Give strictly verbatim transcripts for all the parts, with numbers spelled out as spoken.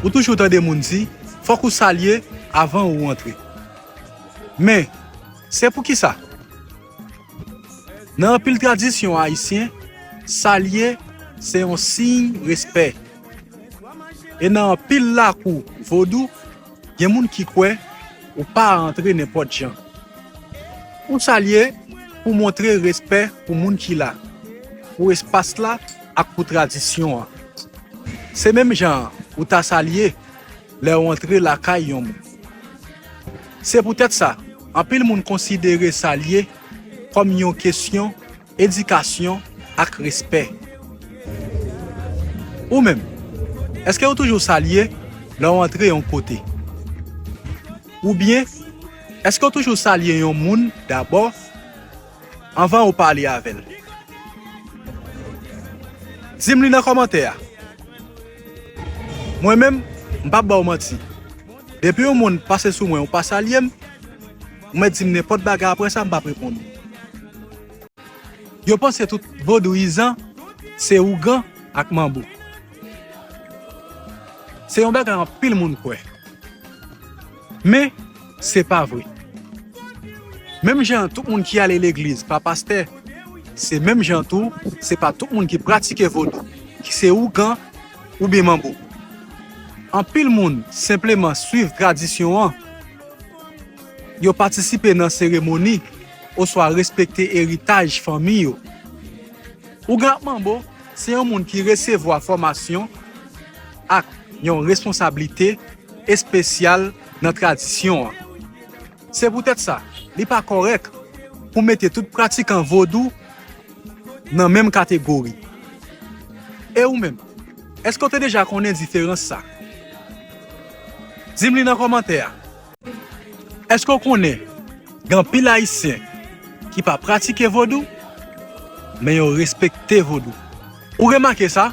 Ou toujou tande moun di, fòk ou salye avan ou antre. Men, se poukisa? Nan anpil tradisyon ayisyen, salye se yon siy respè. E nan anpil lakou vodou, gen moun ki kwè ou pa antre nenpòt jan. Ou salye pou montre respè pou moun ki la, pou espas la ak pou tradisyon an. Se menm jan an ou ta salye lè w antre lakay yon moun. Se poutèt sa, anpil moun konsidere salye kòm yon kesyon edikasyon ak respè. Ou menm, èske w toujou salye lè w antre yon kote? Oubyen, èske w toujou salye yon moun dabò anvan ou pale avè l? Di m li nan kòmantè a. Mwen menm, m p ap ba w manti. Depi yon moun pase sou mwen, ou pa salye m, ou mèt di m nenpòt bagay apre sa, m p ap reponn ou. Yo panse tout vodouyizan se ougan ak manbo. Se yon bagay anpil moun kwè. Men, se pa vre. Menm jan tout moun ki ale legliz pa pastè, se menm jan tou, se pa tout moun ki pratike vodou ki se ougan oubyen manbo. Anpil moun senpleman swiv tradisyon an. Yo patisipe nan seremoni oswa respekte eritaj fanmi yo. Ougan ak manbo se yon moun ki resevwa fòmasyon ak yon responsablite espesyal nan tradisyon an. Se poutèt sa, li pa kòrèk pou mete tout pratikan vodou nan menm kategori. E ou menm, èske w te deja konnen diferans sa? Di m li nan kòmantè a. Èske w konnen gen anpil Ayisyen ki pa pratike vodou, men yo respekte vodou? Ou remake sa?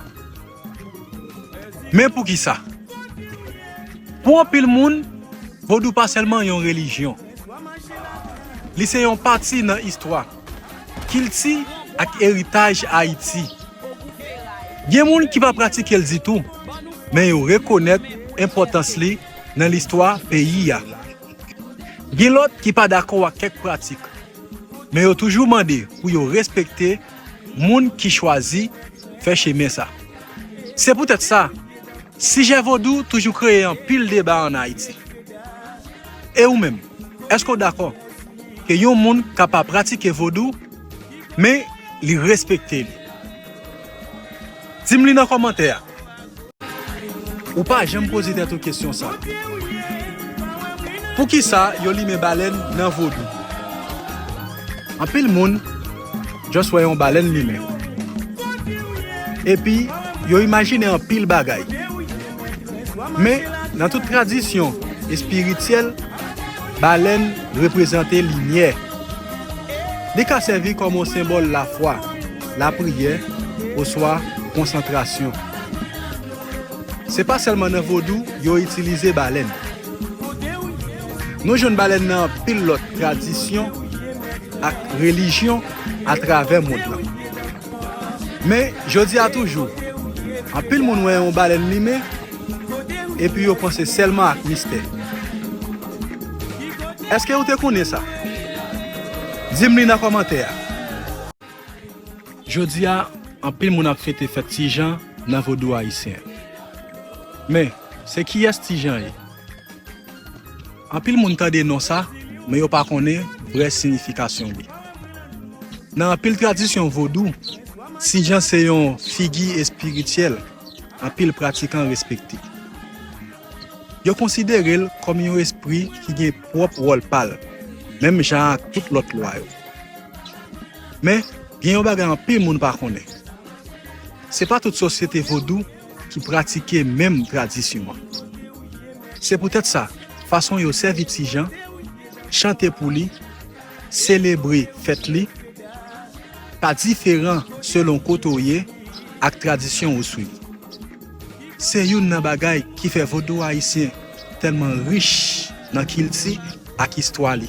Men poukisa? Pou anpil moun, vodou pa sèlman yon relijyon. Li se yon pati nan istwa, kilti ak eritaj Ayiti. Gen moun ki pa pratike l ditou, men yo rekonèt enpòtans li nan listwa peyi a. Gen lòt ki pa dakò ak kèk pratik, men yo toujou mande pou yo respekte moun ki chwazi fè chemen sa. Se poutèt sa, sijè vodou toujou kreye anpil deba ann Ayiti. E ou menm, èske w dakò ke yon moun ka pa pratike vodou, men li respekte li? Di m li nan kòmantè a. Ou pa janm poze tèt ou kesyon sa. Poukisa yo limen balèn nan vodou? Anpil moun just wè yon balèn limen. Epi, yo imajine anpil bagay. Men, nan tout tradisyon espirityèl, balèn reprezante limyè. Li ka sèvi kòm yon senbòl lafwa, lapriyè, oswa konsantrasyon. Se pa sèlman nan vodou yo itilize balèn. Nou jwenn balèn nan anpil lòt tradisyon ak relijyon atravè mond lan. Men, jodi a toujou, anpil moun wè yon balèn limen, epi yo panse sèlman ak mistè. Èske ou te konnen sa? Di m li nan kòmantè a. Jodi a, anpil moun ap fete fèt Ti Jan nan vodou ayisyen. Men, se kiyès Ti Jan ye? Anpil moun tande non sa, men yo pa konnen vrè siyifikasyon li. Nan anpil tradisyon vodou, Ti Jan se yon figi espirityèl anpil pratikan respekte. Yo konsidere l kòm yon espri ki gen pwòp wòl pa l, menm jan ak tout lòt lwa yo. Men, gen yon bagay anpil moun pa konnen. Se pa tout sosyete vodou ki pratike menm tradisyon an. Se poutèt sa, fason yo sèvi Ti Jan, chante pou li, selebre fèt li, ka diferan selon kote w ye ak tradisyon ou swiv. Se youn nan bagay ki fè vodou ayisyen tèlman rich nan kilti ak istwa li.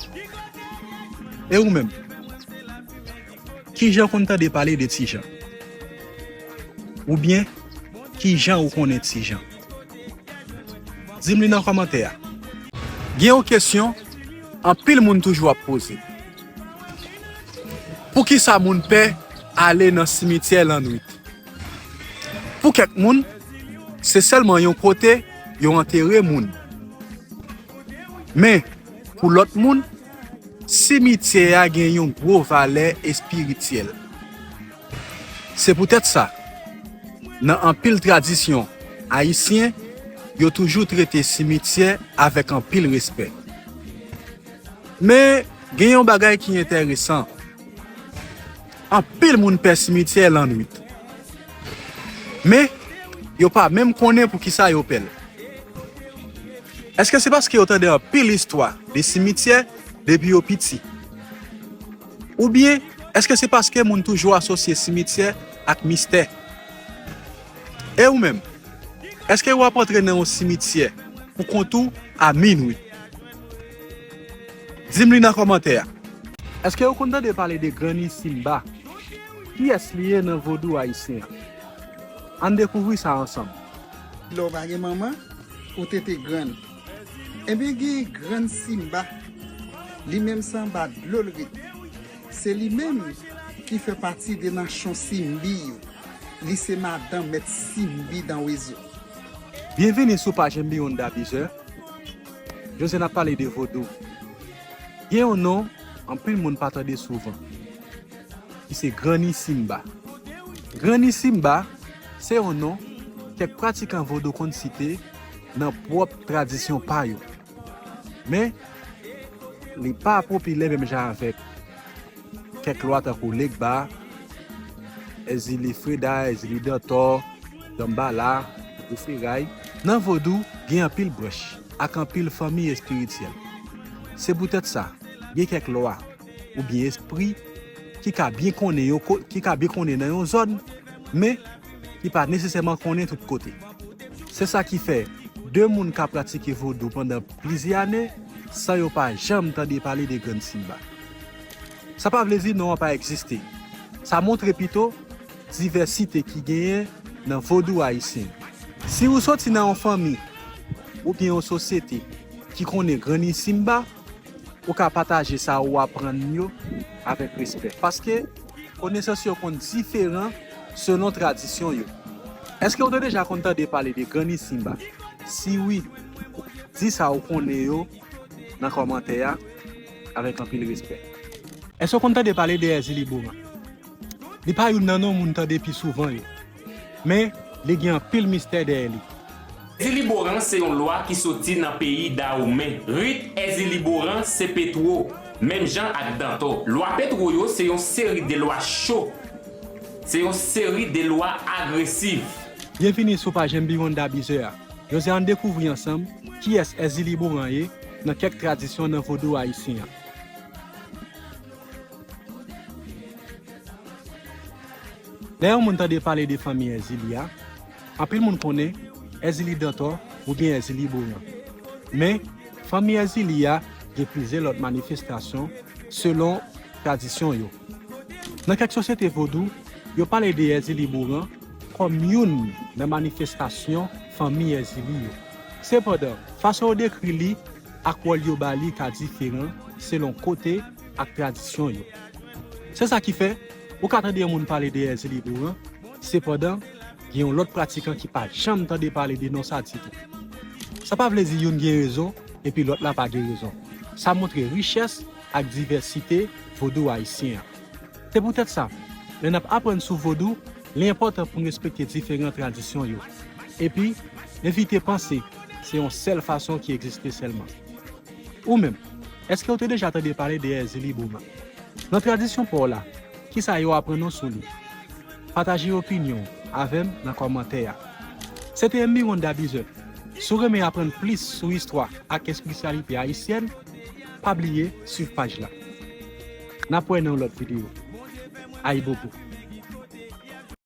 E ou menm? Kijan w konn tande pale de Ti Jan? Oubyen, kijan ou konnen Ti Jan? Di m li nan kòmantè a. Gen yon kesyon anpil moun toujou ap poze. Poukisa moun pè ale nan simityè lannwit? Pou kèk moun, se sèlman yon kote yo antere moun. Men, pou lòt moun, simityè a gen yon gwo valè espirityèl. Se poutèt sa, nan anpil tradisyon ayisyen, yo toujou trete simityè avèk anpil respè. Men, gen yon bagay ki enteresan. Anpil moun pè simityè lannwit. Men, yo pa menm konnen poukisa yo pè l. Èske se paske yo tande anpil istwa de simityè depi yo piti? Oubyen, èske se paske moun toujou asosye simityè ak mistè? E ou menm? Èske w ap antre nan yon simityè pou kont ou a minwi? Di m li nan kòmantè a. Èske ou konn tande pale de Granny Simba? Kiyès li ye nan vodou ayisyen an? Ann dekouvri sa ansanm. Lè w pa gen manman, ou tete grann. Ebyen, gen grann Simba. Li menm se anba dlo l ret. Se li menm ki fè pati de nasyon Simbi yo. Li se madan mèt Simbi Danwezo. Byenvini sou paj M B One Dabizè. Jodi a n ap pale de vodou. Gen yon non anpil moun pa tande souvan, ki se Granny Simba. Granny Simba se yon non kèk pratikan vodou konn site nan pwòp tradisyon pa yo. Men, li pa popilè menm jan avèk kèk lwa tankou Legba, Èzili Freda, Èzili Dantò, Danbala, Vodou Feray. Nan vodou, gen anpil branch ak anpil fanmi espirityèl. Se poutèt sa, gen kèk lwa oubyen espri ki ka byen konnen yon ko-, ki ka byen konnen nan yon zòn, men ki pa nesesèman konnen tout kote. Se sa ki fè de moun ka pratike vodou pandan plizyè ane san yo pa janm tande pale de Granny Simba. Sa pa vle di non an pa egziste. Sa montre pito divèsite ki genyen nan vodou ayisyen. Si ou soti nan yon fanmi oubyen yon sosyete ki konnen Granny Simba, ou ka pataje sa ou aprann yo avèk respè. Paske konesans yo konn diferan selon tradisyon yo. Èske ou te deja konn tande pale de Granny Simba? Si wi, di sa ou konnen yo nan kòmantè a avèk anpil respè. Èske ou konn tande pale de Èzili Boran? Li pa youn nan non moun tande pi souvan yo. Men, li gen anpil mistè dèyè li. Èzili Boran se yon lwa ki soti nan peyi Dawoumen. Rit Èzili Boran se Petwo, menm jan ak Dantò. Lwa Petwo yo se yon seri de lwa cho. Se yon seri de lwa agresif. Byenvini sou paj M B One Dabizè a. Jodi a ann dekouvri ansanm kiyès Èzili Boran ye nan kèk tradisyon nan vodou ayisyen an. Lè yon moun tande pale de fanmi Èzili a, anpil moun konnen Èzili Dantò oubyen Èzili Boran. Men, fanmi Èzili a gen plizyè lòt manifestasyon selon tradisyon yo. Nan kèk sosyete vodou, yo pale de Èzili Boran kòm youn nan manifestasyon fanmi Èzili yo. Sepandan, fason yo dekri li ak wòl yo ba li ka diferan selon kote ak tradisyon yo. Se sa ki fè, ou ka tande yon moun pale de Èzili Boran, sepandan, gen yon lòt pratikan ki pa janm tande pale de non sa ditou. Sa pa vle di youn gen rezon epi lòt la pa gen rezon. Sa montre richès ak divèsite vodou ayisyen an. Se poutèt sa, lè n ap aprann sou vodou, li enpòtan pou n respekte diferan tradisyon yo. Epi, evite panse se yon sèl fason ki egziste sèlman. Ou menm, èske w te deja tande pale de Èzili Boran? Nan tradisyon pa w la, kisa yo aprann ou sou li? Pataje opinyon w avè m nan kòmantè a. Se te M B One Dabizè. Si w renmen aprann plis sou istwa ak espesyalite ayisyèn, pa bliye swiv paj la. N ap wè nan yon lòt videyo. Ayibobo!